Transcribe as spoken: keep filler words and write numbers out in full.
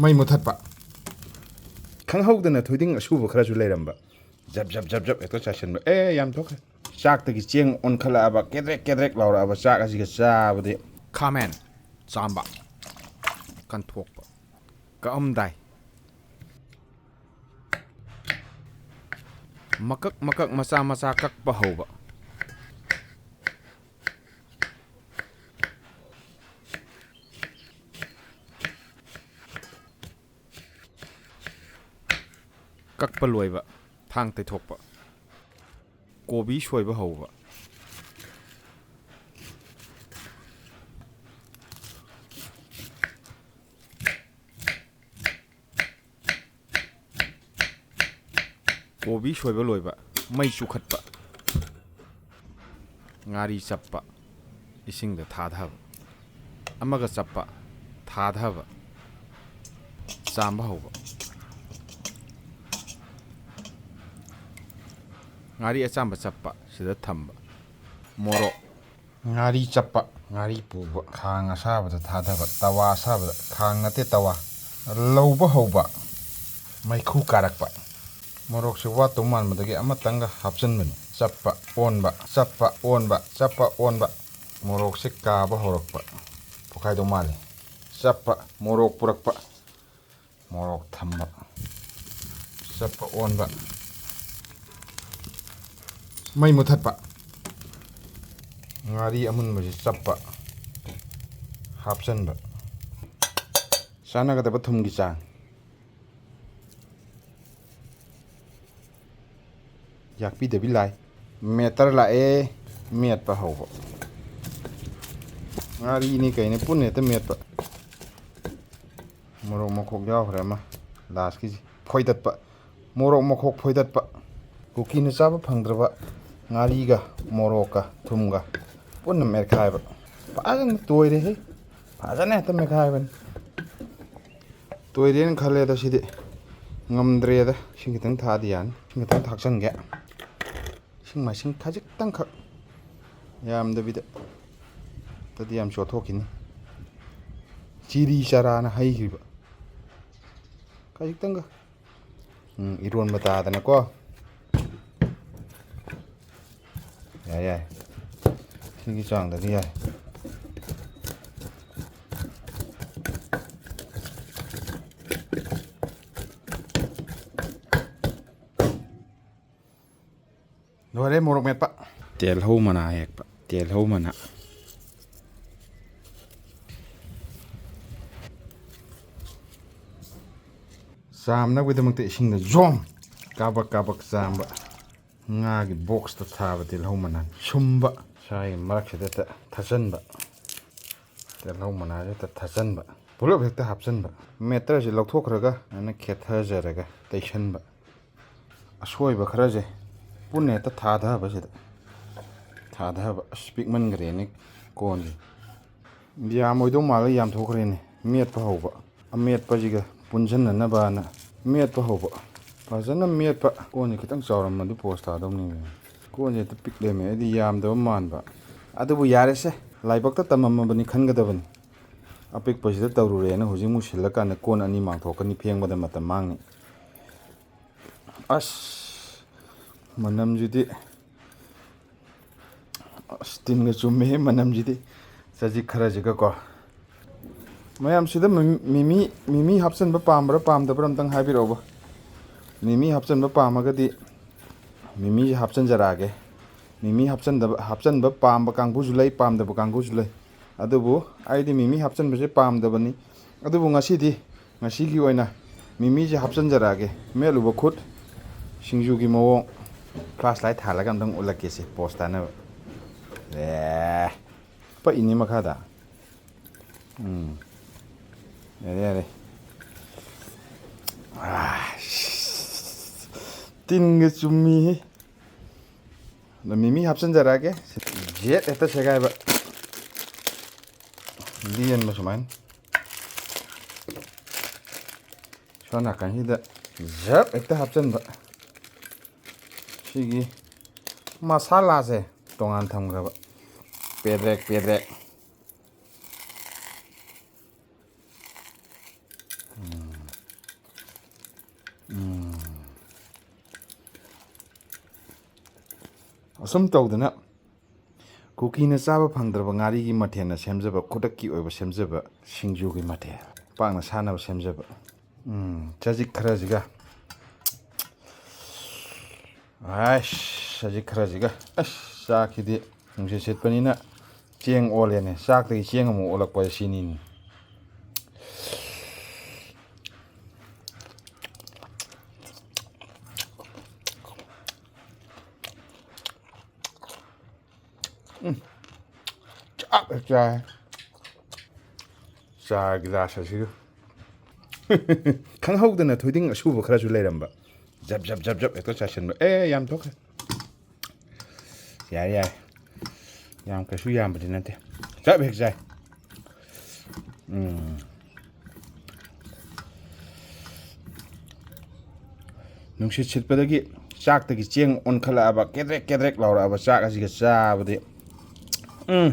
ꯃꯩ ꯃꯨꯊꯠꯄ꯫ ꯈꯪꯍꯧꯗꯅ ꯊꯣꯏꯗꯤꯡ ꯑꯁꯨꯕ ꯈꯔꯁꯨ ꯂꯩꯔꯝꯕ꯫ ꯖꯞ ꯖꯞ ꯖꯞ ꯖꯞ ꯍꯦꯛꯇ ꯆꯥꯏꯁꯤꯟꯕ꯫ ꯑꯦ, ꯌꯥꯝ ꯊꯣꯛꯈ꯭ꯔꯦ꯫ ꯆꯥꯛꯇꯒꯤ ꯆꯦꯡ ꯑꯣꯟꯈꯠꯂꯛꯑꯕ, ꯀꯦꯗ꯭ꯔꯦꯛ ꯀꯦꯗ꯭ꯔꯦꯛ ꯂꯥꯎꯔꯛꯑꯕ ꯆꯥꯛ ꯑꯁꯤꯒ ꯆꯥꯕꯗꯤ꯫ ꯈꯥꯃꯦꯟ ꯆꯥꯝꯕ, ꯀꯟꯊꯣꯛꯄ, ꯀꯛꯑꯝꯗꯥꯏ꯫ ꯃꯀꯛ ꯃꯀꯛ ꯃꯆꯥ ꯃꯆꯥ ꯀꯛꯄ ꯍꯧꯕ꯫ ꯀꯛꯄ ꯂꯣꯏꯕ, ꯊꯥꯡ ꯇꯩꯊꯣꯛꯄ꯫ ꯀꯣꯕꯤ ꯁꯣꯏꯕ ꯍꯧꯕ꯫ ꯀꯣꯕꯤ ꯁꯣꯏꯕ ꯂꯣꯏꯕ, ꯃꯩ ꯆꯨꯈꯠꯄ꯫ ꯉꯥꯔꯤ ꯆꯞꯄ, ꯏꯁꯤꯡꯗ ꯊꯥꯊꯕ꯫ ꯑꯃꯒ ꯆꯞꯄ, ꯊꯥꯊꯕ꯫ ꯆꯥꯝꯕ ꯍꯧꯕ꯫ ꯉꯥꯔꯤ ꯑꯆꯥꯝꯕ ꯆꯞꯄ, ꯁꯤꯗ ꯊꯝꯕ꯫ ꯃꯣꯔꯣꯛ꯫ ꯉꯥꯔꯤ ꯆꯞꯄ, ꯉꯥꯔꯤ ꯄꯨꯕ, ꯈꯥꯡ ꯑꯁꯥꯕꯗ ꯊꯥꯗꯕ, ꯇꯋꯥ ꯑꯁꯥꯕꯗ, ꯈꯥꯡ ꯅꯠꯇꯦ, ꯇꯋꯥ, ꯂꯧꯕ ꯍꯧꯕ, ꯃꯩꯈꯨ ꯀꯥꯔꯛꯄ, ꯃꯣꯔꯣꯛꯁꯦ ꯋꯥꯠꯇꯧ ꯃꯥꯟꯕꯗꯒꯤ ꯑꯃꯇꯪꯒ ꯍꯥꯞꯆꯤꯟꯕꯅꯤ꯫ ꯆꯞꯄ, ꯑꯣꯟꯕ, ꯆꯞꯄ, ꯑꯣꯟꯕ, ꯆꯞꯄ, ꯑꯣꯟꯕ, ꯃꯣꯔꯣꯛꯁꯦ ꯀꯥꯕ ꯍꯧꯔꯛꯄ, ꯄꯣꯛꯈꯥꯏꯗꯧ ꯃꯥꯜꯂꯤ꯫ ꯆꯞꯄ, ꯃꯣꯔꯣꯛ ꯄꯨꯔꯛꯄ, ꯃꯣꯔꯣꯛ ꯊꯝꯕ, ꯆꯞꯄ ꯑꯣꯟꯕ, ꯃꯩ ꯃꯨꯊꯠꯄ, ꯉꯥꯔꯤ ꯑꯃꯨꯟꯕꯁꯤ ꯆꯞꯄ, ꯍꯥꯞꯆꯟꯕ, ꯆꯥꯟꯅꯒꯗꯕ ꯊꯨꯝꯒꯤ ꯆꯥꯡ꯫ ꯌꯥꯛꯄꯤꯗꯕꯤ ꯂꯥꯏ꯫ ꯃꯦꯇꯔ ꯂꯥꯛꯑꯦ꯫ ꯃꯦꯠꯄ ꯍꯧꯕ꯫ ꯉꯥꯔꯤꯅꯤ ꯀꯩꯅꯤ ꯄꯨꯟꯅ ꯍꯦꯛꯇ ꯃꯦꯠꯄ꯫ ꯃꯣꯔꯣꯛ ꯃꯈꯣꯛ ꯌꯥꯎꯈ꯭ꯔꯦ ꯑꯃ꯫ ꯂꯥꯁꯀꯤꯁꯤ ꯐꯣꯏꯗꯠꯄ꯫ ꯃꯣꯔꯣꯛ ꯃꯈꯣꯛ ꯐꯣꯏꯗꯠꯄ꯫ ꯀꯨꯀꯤꯅ ꯆꯥꯕ ꯐꯪꯗ꯭ꯔꯕ ꯉꯥꯔꯤꯒ ꯃꯣꯔꯣꯛꯀ ꯊꯨꯝꯒ ꯄꯨꯟꯅ ꯃꯦꯠꯈꯥꯏꯕ꯫ ꯐꯖꯅ ꯇꯣꯏꯔꯦꯍꯦ꯫ ꯐꯖꯅ ꯍꯦꯛꯇ ꯃꯦꯠꯈꯥꯏꯕꯅꯤ꯫ ꯇꯣꯏꯔꯦꯅ ꯈꯜꯂꯦꯗ ꯁꯤꯗꯤ꯫ ꯉꯝꯗ꯭ꯔꯦꯗ꯫ ꯏꯁꯤꯡ ꯈꯤꯇꯪ ꯊꯥꯛꯑꯗꯤ ꯌꯥꯅꯤ꯫ ꯏꯁꯤꯡ ꯈꯤꯇꯪ ꯊꯥꯛꯆꯟꯒꯦ꯫ ꯏꯁꯤꯡ ꯃꯥꯏꯁꯤꯡ ꯈꯖꯤꯛꯇꯪꯈꯛ, ꯌꯥꯝꯗꯕꯤꯗ꯫ ꯅꯠꯇ꯭ꯔꯗꯤ ꯌꯥꯝ ꯆꯣꯠꯊꯣꯛꯈꯤꯅꯤ꯫ ꯆꯤꯔꯤ ꯆꯔꯥꯅ ꯍꯩꯈ꯭ꯔꯤꯕ꯫ ꯈꯖꯤꯛꯇꯪꯒ꯫ ꯎꯝ, ꯏꯔꯣꯟꯕ ꯇꯥꯗꯅꯀꯣ꯫ ꯌꯥꯏ, ꯌꯥꯏ꯫ ꯁꯤꯒꯤ ꯆꯥꯡꯗꯗꯤ ꯌꯥꯏ꯫ ꯂꯣꯏꯔꯦ ꯃꯣꯔꯣꯛ ꯃꯦꯠꯄ꯫ ꯇꯦꯜꯍꯧ ꯃꯅꯥ ꯍꯦꯛꯄ꯫ ꯇꯦꯜꯍꯧ ꯃꯅꯥ꯫ ꯆꯥꯝꯅꯕꯒꯤꯗꯃꯛꯇ ꯏꯁꯤꯡꯗ ꯖꯣꯝ ꯀꯥꯕꯛ ꯀꯥꯕꯛ ꯆꯥꯝꯕ꯫ ꯉꯥꯒꯤ ꯕꯣꯛꯁꯇ ꯊꯥꯕ ꯇꯤꯜꯍꯧ ꯃꯅꯥ ꯁꯨꯝꯕ꯫ ꯁꯥꯒꯤ ꯃꯔꯛꯁꯤꯗ ꯍꯦꯛꯇ ꯊꯥꯖꯟꯕ꯫ ꯇꯤꯜꯍꯧ ꯃꯅꯥꯁꯦ ꯍꯦꯛꯇ ꯊꯥꯖꯟꯕ꯫ ꯄꯨꯂꯞ ꯍꯦꯛꯇ ꯍꯥꯞꯆꯟꯕ꯫ ꯃꯦꯠꯇꯔꯁꯦ ꯂꯧꯊꯣꯛꯈ꯭ꯔꯒ ꯑꯩꯅ ꯈꯦꯠꯊꯖꯔꯒ ꯇꯩꯁꯟꯕ꯫ ꯑꯁꯣꯏꯕ ꯈꯔꯁꯦ ꯄꯨꯟꯅ ꯍꯦꯛꯇ ꯊꯥꯗꯕ ꯁꯤꯗ꯫ ꯊꯥꯗꯕ꯫ ꯑꯁ, ꯄꯤꯛꯃꯟꯈ꯭ꯔꯦꯅꯦ ꯀꯣꯟꯁꯦ꯫ ꯌꯥꯝꯃꯣꯏꯗꯧ ꯃꯥꯜꯂ ꯌꯥꯝꯊꯣꯛꯈ꯭ꯔꯦꯅꯦ꯫ ꯃꯦꯠꯄ ꯍꯧꯕ꯫ ꯑꯃꯦꯠꯄꯁꯤꯒ ꯄꯨꯟꯁꯤꯟꯅꯅꯕꯅ ꯃꯦꯠꯄ ꯍꯧꯕ꯫ ꯐꯖꯅ ꯃꯦꯠꯄ꯫ ꯀꯣꯟꯁꯦ ꯈꯤꯇꯪ ꯆꯥꯎꯔꯝꯃꯗꯤ ꯄꯣꯁ ꯇꯥꯗꯧꯅꯤ꯫ ꯀꯣꯟꯁꯦ ꯍꯦꯛꯇ ꯄꯤꯛ ꯂꯩꯔꯝꯃꯦ꯫ ꯑꯩꯗꯤ ꯌꯥꯝꯗꯕ ꯃꯥꯟꯕ꯫ ꯑꯗꯨꯕꯨ ꯌꯥꯔꯦꯁꯦ꯫ ꯂꯥꯏꯕꯛꯇ ꯇꯝꯃꯝꯃꯕꯅꯤ ꯈꯟꯒꯗꯕꯅꯤ꯫ ꯑꯄꯤꯛꯄꯁꯤꯗ ꯇꯧꯔꯨꯔꯦꯅ ꯍꯧꯖꯤꯛ ꯑꯃꯨꯛ ꯁꯤꯜꯂꯀꯥꯟꯗ ꯀꯣꯟ ꯑꯅꯤ ꯃꯥꯡꯊꯣꯛꯀꯅꯤ, ꯐꯦꯡꯕꯗ ꯃꯇꯝ ꯃꯥꯡꯅꯤ꯫ ꯑꯁ, ꯃꯅꯝꯁꯤꯗꯤ, ꯑꯁ, ꯇꯤꯟꯒ ꯆꯨꯝꯃꯦꯍꯦ ꯃꯅꯝꯁꯤꯗꯤ꯫ ꯆꯖꯤꯛ ꯈꯔꯁꯤꯒꯀꯣ꯫ ꯃꯌꯥꯝ ꯁꯤꯗ ꯃꯤ-, ꯃꯤꯃꯤ, ꯃꯤꯃꯤ ꯍꯥꯞꯆꯤꯟꯕ ꯄꯥꯝꯕ꯭ꯔꯥ ꯄꯥꯝꯗꯕ꯭ꯔꯥ ꯑꯝꯇꯪ ꯍꯥꯏꯕꯤꯔꯛꯎꯕ꯫ ꯃꯤꯃꯤ ꯍꯥꯞꯆꯤꯟꯕ ꯄꯥꯝꯃꯒꯗꯤ ꯃꯤꯃꯤꯁꯦ ꯍꯥꯞꯆꯤꯟꯖꯔꯛꯑꯒꯦ꯫ ꯃꯤꯃꯤ ꯍꯥꯞꯆꯤꯟꯗꯕ, ꯍꯥꯞꯆꯤꯟꯕ ꯄꯥꯝꯕ ꯀꯥꯡꯕꯨꯁꯨ ꯂꯩ, ꯄꯥꯝꯗꯕ ꯀꯥꯡꯕꯨꯁꯨ ꯂꯩ꯫ ꯑꯗꯨꯕꯨ ꯑꯩꯗꯤ ꯃꯤꯃꯤ ꯍꯥꯞꯆꯤꯟꯕꯁꯦ ꯄꯥꯝꯗꯕꯅꯤ꯫ ꯑꯗꯨꯕꯨ ꯉꯁꯤꯗꯤ, ꯉꯁꯤꯒꯤ ꯑꯣꯏꯅ ꯃꯤꯃꯤꯁꯦ ꯍꯥꯞꯆꯤꯟꯖꯔꯛꯑꯒꯦ꯫ ꯃꯦꯠꯂꯨꯕ ꯈꯨꯠ, ꯁꯤꯡꯖꯨꯒꯤ ꯃꯑꯣꯡ꯫ ꯐ꯭ꯂꯥꯁ ꯂꯥꯏꯠ ꯊꯥꯜꯂꯒ ꯑꯝꯇꯪ ꯎꯠꯂꯛꯀꯦꯁꯦ, ꯄꯣꯁ ꯇꯥꯅꯕ꯫ ꯑꯦ, ꯄꯛꯏꯅꯤ ꯃꯈꯥꯗ꯫ ꯎꯝ꯫ ꯌꯥꯔꯦ, ꯌꯥꯔꯦ꯫ ꯑꯥ, ꯇꯤꯟꯒ ꯆꯨꯝꯃꯤꯍꯦ꯫ ꯑꯗꯣ ꯃꯤꯃꯤ ꯍꯥꯞꯆꯤꯟꯖꯔꯛꯑꯒꯦ꯫ ꯖꯦꯠ ꯍꯦꯛꯇ ꯁꯦꯒꯥꯏꯕ꯫ ꯂꯦꯟꯕ ꯁꯨꯃꯥꯏꯅ꯫ ꯁꯣꯝ ꯅꯥꯀꯟꯁꯤꯗ ꯖꯞ ꯍꯦꯛꯇ ꯍꯥꯞꯆꯤꯟꯕ꯫ ꯁꯤꯒꯤ ꯃꯁꯥꯂꯥꯁꯦ ꯇꯣꯉꯥꯟ ꯊꯝꯈ꯭ꯔꯕ꯫ ꯄꯦꯗ꯭ꯔꯦꯛ ꯄꯦꯗ꯭ꯔꯦꯛ꯫ ꯎꯝ꯫ ꯑꯁꯨꯝ ꯇꯧꯗꯅ ꯀꯨꯀꯤꯅ ꯆꯥꯕ ꯐꯪꯗ꯭ꯔꯕ ꯉꯥꯔꯤꯒꯤ ꯃꯊꯦꯜꯅ ꯁꯦꯝꯖꯕ, ꯈꯨꯗꯛꯀꯤ ꯑꯣꯏꯕ ꯁꯦꯝꯖꯕ ꯁꯤꯡꯖꯨꯒꯤ ꯃꯊꯦꯜ, ꯄꯥꯛꯅ ꯁꯥꯟꯅꯕ ꯁꯦꯝꯖꯕ꯫ ꯎꯝ, ꯆꯖꯤꯛ ꯈꯔꯁꯤꯒ꯫ ꯑꯁ, ꯆꯖꯤꯛ ꯈꯔꯁꯤꯒ꯫ ꯑꯁ, ꯆꯥꯛꯁꯤꯗꯤ ꯅꯨꯡꯁꯤꯠ ꯁꯤꯠꯄꯅꯤꯅ ꯆꯦꯡ ꯑꯣꯜꯂꯦꯅꯦ꯫ ꯆꯥꯛꯇꯒꯤ ꯆꯦꯡ ꯑꯃꯨꯛ ꯑꯣꯜꯂꯛꯄ ꯁꯤꯅꯤꯅꯦ꯫ ꯎꯝ꯫ ꯆꯥꯛ ꯍꯦꯛ ꯆꯥꯏ꯫ ꯆꯥ ꯒꯤꯂꯥꯁ ꯑꯁꯤꯒ꯫ ꯈꯪꯍꯧꯗꯅ ꯊꯣꯏꯗꯤꯡ ꯑꯁꯨꯕ ꯈꯔꯁꯨ ꯂꯩꯔꯝꯕ꯫ ꯖꯞ, ꯖꯞ, ꯖꯞ, ꯖꯞ ꯍꯦꯛꯇ ꯆꯥꯏꯁꯤꯟꯕ꯫ ꯑꯦ, ꯌꯥꯝ ꯊꯣꯛꯈ꯭ꯔꯦ꯫ ꯌꯥꯔꯦ, ꯌꯥꯔꯦ꯫ ꯌꯥꯝ ꯀꯩꯁꯨ ꯌꯥꯝꯕꯗꯤ ꯅꯠꯇꯦ꯫ ꯖꯞ ꯍꯦꯛ ꯆꯥꯏ꯫ ꯎꯝ꯫ ꯅꯨꯡꯁꯤꯠ ꯁꯤꯠꯄꯗꯒꯤ ꯆꯥꯛꯇꯒꯤ ꯆꯦꯡ ꯑꯣꯟꯈꯠꯂꯛꯑꯕ, ꯀꯦꯗ꯭ꯔꯦꯛ ꯀꯦꯗ꯭ꯔꯦꯛ ꯂꯥꯎꯔꯛꯑꯕ ꯆꯥꯛ ꯑꯁꯤꯒ ꯆꯥꯕꯗꯤ, ꯎꯝ,